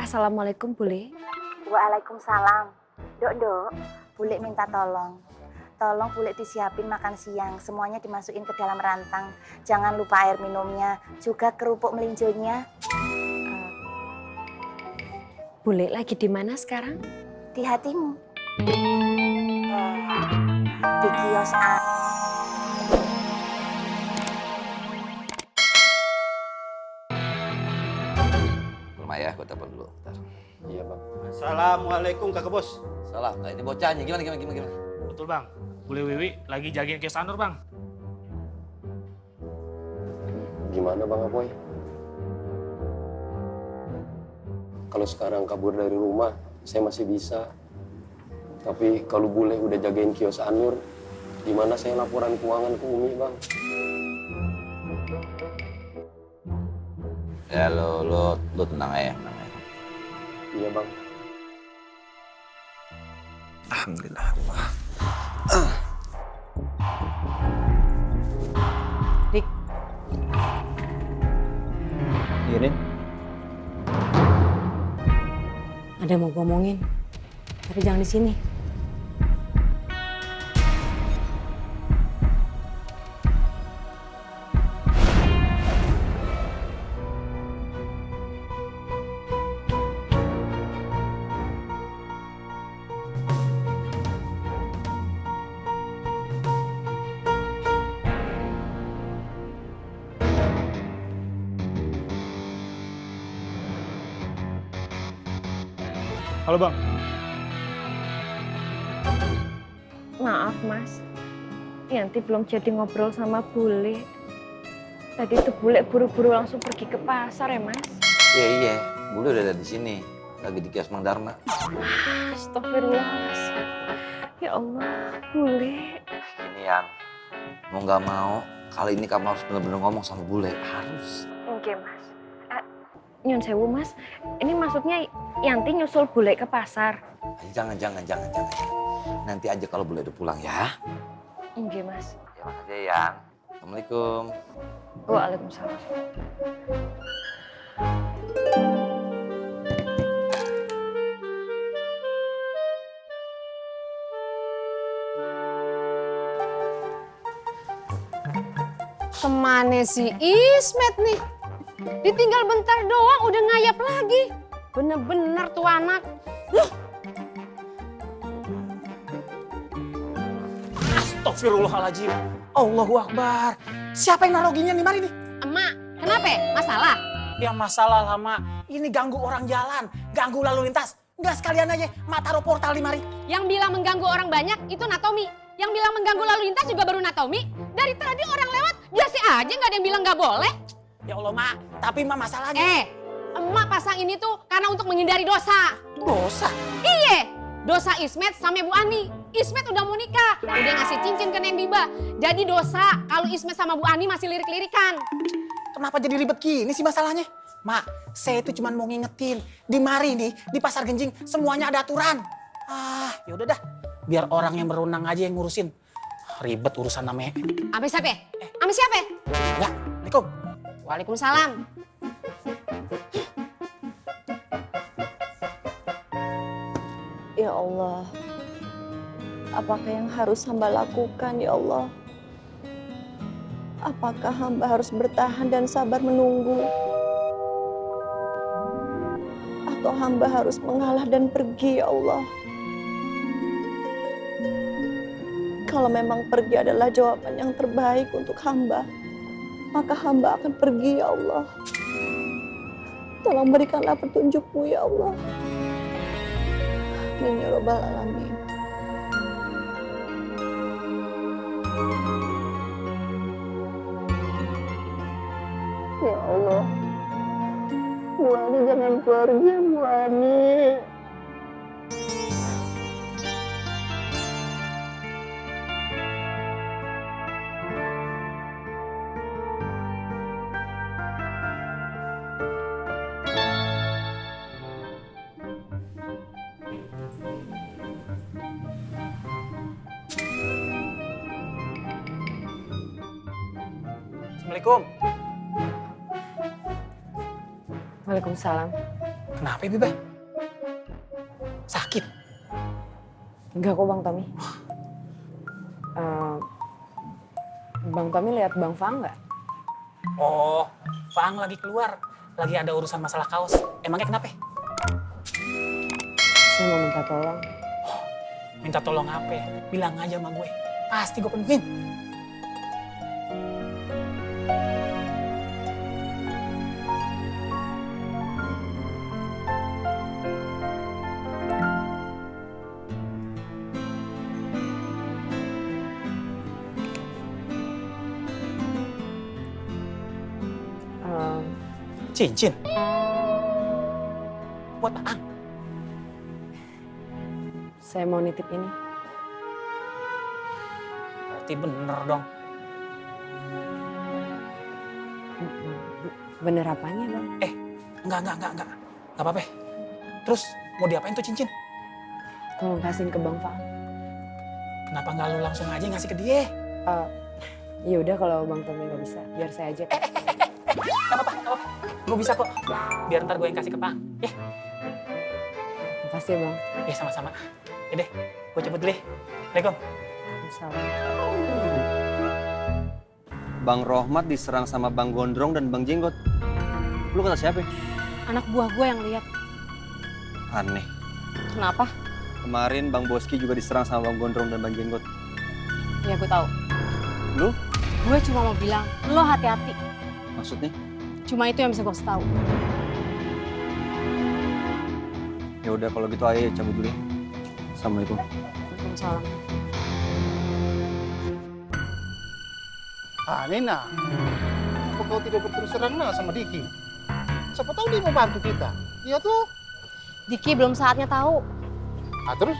Assalamualaikum, Bule. Waalaikumsalam. Dok, Bule minta tolong. Tolong Bule disiapin makan siang, semuanya dimasukin ke dalam rantang. Jangan lupa air minumnya, juga kerupuk melinjonya. Bule lagi di mana sekarang? Di hatimu. Di kios A. Rumah ya, gue telepon dulu. Bentar. Iya bang. Assalamualaikum kakak bos. Salah, nah ini bocahnya gimana? Betul bang, Bule Wiwi lagi jagain kios Anur bang. Gimana bang Apoy? Kalau sekarang kabur dari rumah, saya masih bisa. Tapi kalau Bule udah jagain kios Anur, gimana saya laporan keuangan ke Umi bang? Ya lo tenang aja. Iya bang. Alhamdulillah. Dik. Iya Rin. Ada mau ngomongin, tapi jangan di sini. Halo bang. Maaf, Mas. Yanti belum jadi ngobrol sama Bule. Tadi tuh Bule buru-buru langsung pergi ke pasar ya, Mas. Iya, Bule udah ada di sini. Lagi di kios Mang Dharma. Astagfirullahaladzim. Ya Allah, Bule. Ini yang mau nggak mau, kali ini kamu harus benar-benar ngomong sama Bule. Harus. Oke, Mas. Nyun sewu, Mas. Ini maksudnya Yanti nyusul Bule ke pasar. Jangan. Nanti aja kalau Bule udah pulang ya. Oke, Mas. Ya makasih ya. Assalamualaikum. Waalaikumsalam. Kemana si Ismet nih? Ditinggal bentar doang udah ngayap lagi. Bener-bener tuh anak. Loh. Astagfirullahaladzim. Allahu Akbar. Siapa yang naruh ginian di mari nih? Emak, kenapa? Masalah? Ya masalah lama. Ini ganggu orang jalan, ganggu lalu lintas. Enggak sekalian aja, mak taruh portal di mari. Yang bilang mengganggu orang banyak itu Natomi. Yang bilang mengganggu lalu lintas juga baru Natomi. Dari tadi orang lewat biasa aja nggak ada yang bilang nggak boleh. Ya Allah mak, tapi mak masalahnya. Emak pasang ini tuh karena untuk menghindari dosa. Dosa? Iya, dosa Ismet sama Bu Ani. Ismet udah mau nikah, udah ngasih cincin ke Neng Biba. Jadi dosa kalau Ismet sama Bu Ani masih lirik-lirikan. Kenapa jadi ribet gini sih masalahnya? Mak, saya itu cuma mau ngingetin. Di mari nih, di Pasar Genjing semuanya ada aturan. Yaudah dah. Biar orang yang berwenang aja yang ngurusin. Ribet urusan namanya. Ame siapa? Ame siapa? Ya, Assalamualaikum. Waalaikumsalam. Ya Allah, apakah yang harus hamba lakukan ya Allah? Apakah hamba harus bertahan dan sabar menunggu? Atau hamba harus mengalah dan pergi ya Allah? Kalau memang pergi adalah jawaban yang terbaik untuk hamba, maka hamba akan pergi ya Allah. Tolong berikanlah petunjuk-Mu ya Allah. Amin ya Rabbal Alamin. Ya Allah, Bu Ani jangan pergi, Bu Ani. Assalamualaikum. Waalaikumsalam. Kenapa Biba? Sakit? Enggak kok Bang Tommy. Bang Tommy lihat Bang Fang nggak? Oh, Fang lagi keluar. Lagi ada urusan masalah kaos. Emangnya kenapa? Saya mau minta tolong. Minta tolong apa? Bilang aja sama gue. Pasti gue penuhin. Cincin? Buat Ang? Saya mau nitip ini. Berarti bener dong. Bener apanya Bang? Enggak. Enggak apa-apa. Terus mau diapain tuh cincin? Tolong kasihin ke Bang Fang. Kenapa nggak lu langsung aja ngasih ke dia? Ya udah kalau Bang Tommy nggak bisa, biar saya aja. Gak apa-apa. Gue bisa kok. Biar ntar gue yang kasih ke Pang. Ya, Makasih ya Bang. ya sama-sama. Ya deh, gue cabut dulu ya. Assalamualaikum. Salam. Bang Rohmat diserang sama Bang Gondrong dan Bang Jenggot. Lu kata siapa? Anak buah gue yang lihat. Aneh. Kenapa? Kemarin Bang Boski juga diserang sama Bang Gondrong dan Bang Jenggot. Ya gue tahu. Lu? Gue cuma mau bilang, lo hati-hati. Maksudnya? Cuma itu yang bisa gue kasih tahu. Ya udah kalau gitu ayo cabut dulu. Ya. Assalamualaikum. Waalaikumsalam. Nina, apa kau tidak berterus terang sama Diki? Siapa tahu dia mau bantu kita. Iya tuh. Diki belum saatnya tahu. Terus,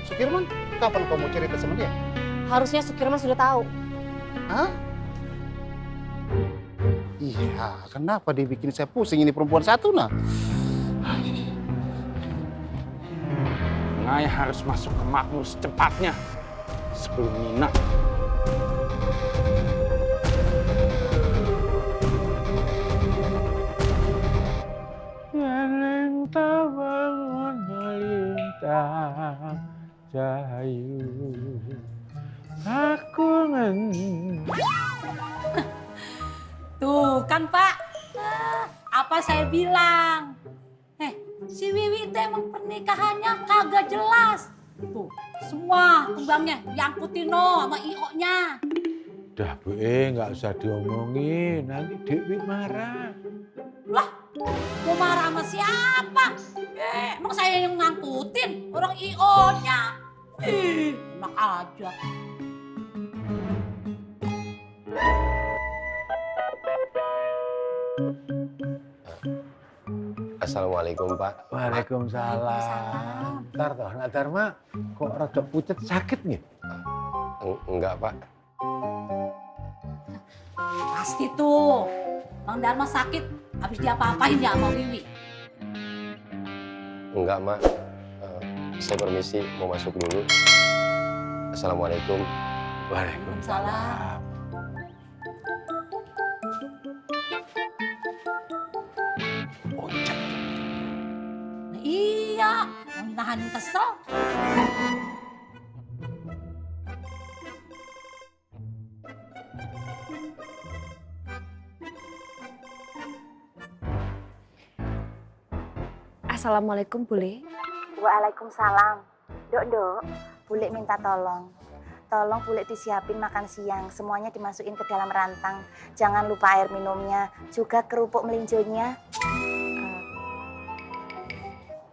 Sukirman, kapan kau mau cerita sama dia? Harusnya Sukirman sudah tahu. Hah? Iya, kenapa dia bikin saya pusing ini perempuan satu nah? Ngaya harus masuk ke makmur secepatnya sebelum Nina. Melintang bangun melintang cahayu. Aku Tuh kan Pak, apa saya bilang? Si Wiwi itu emang pernikahannya kagak jelas. Tuh, semua tumbangnya diangkutin sama IO-nya. udah Bu, nggak usah diomongin, nanti Dewi marah. Lah, mau marah sama siapa? Emang saya yang ngangkutin, orang IO-nya. Enak aja. Assalamualaikum Pak. Waalaikumsalam. Ntar toh, Nak Dharma kok rada pucet sakit nih? Enggak Pak. Pasti tuh, Bang Dharma sakit, habis diapa-apain ya sama Wiwi. Enggak Mak. Saya permisi mau masuk dulu. Assalamualaikum. Waalaikumsalam. Nah, iya, mau nahan kesel. Assalamualaikum, Bule. Waalaikumsalam. Dok, Bule minta tolong. Tolong Bule disiapin makan siang, semuanya dimasukin ke dalam rantang. Jangan lupa air minumnya, juga kerupuk melinjonya.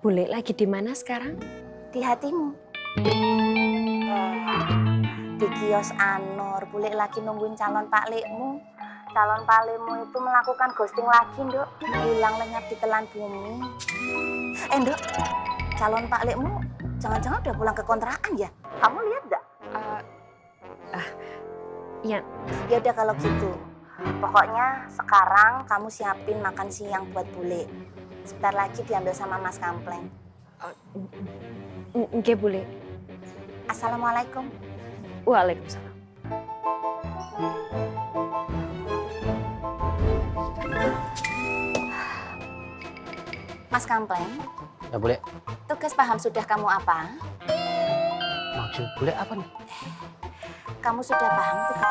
Bule lagi di mana sekarang? Di hatimu. Di kios Anur, Bule lagi nungguin calon Pak Lekmu. Calon Pak Lekmu itu melakukan ghosting lagi, Dok. Hilang lenyap di telan bumi. Dok, calon Pak Lekmu jangan-jangan udah pulang ke kontrakan ya? Kamu lihat gak? Ya, Ya udah kalau gitu. Pokoknya sekarang kamu siapin makan siang buat Bule. Sebentar lagi diambil sama Mas Kampleng. nggih, Bule. Assalamualaikum. Waalaikumsalam. Mas Kampleng, Ya boleh. tugas paham sudah kamu apa? Maksud boleh apa nih? Kamu sudah paham tugas